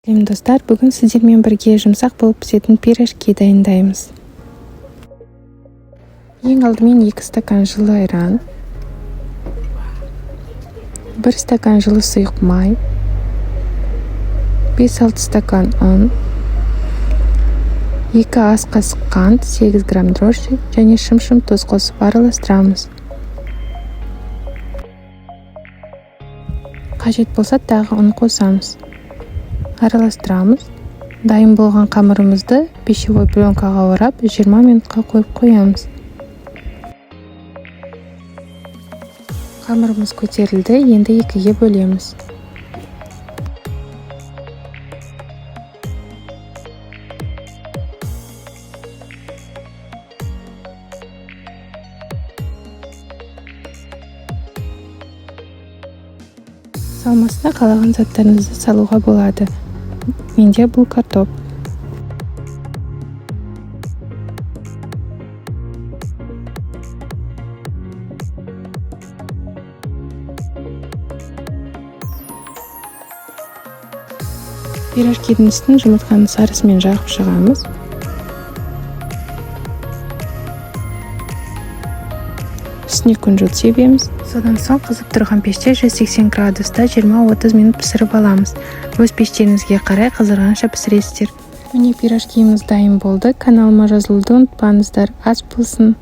Сәлем, достар! Бүгін сіздермен бірге жұмсақ болып пісетін пирожки дайындаймыз. Ең алдымен 2 стакан жылы айран, 1 стакан жылы сұйық май, 5-6 стакан ұн, 2 ас қасық қант, 8 грамм дрожжи және шым-шым тұз қосып араластырамыз. Қажет болса, тағы ұн қосамыз. Араластырамыз. Дайын болған қамырымызды пищевой пленкаға орап, 20 минутқа қойып қоямыз. Қамырымыз көтерілді, енді екіге бөлеміз. Салмасына қалаған заттарыңызды салуға болады. Менде бұл картоп. Пирожкидің үстін жұмыртқаның сарысымен жағып шығамыз. Үстіне күнжіт себеміз. Содан соң қызып тұрған пеште 180 градуста 20-30 минут пісіріп аламыз. Өз пештеріңізге қарай қызарғанша пісіресіздер. Міне, пирожкиіміз дайын болды. Каналыма жазылуды ұмытпаңыздар. Ас болсын!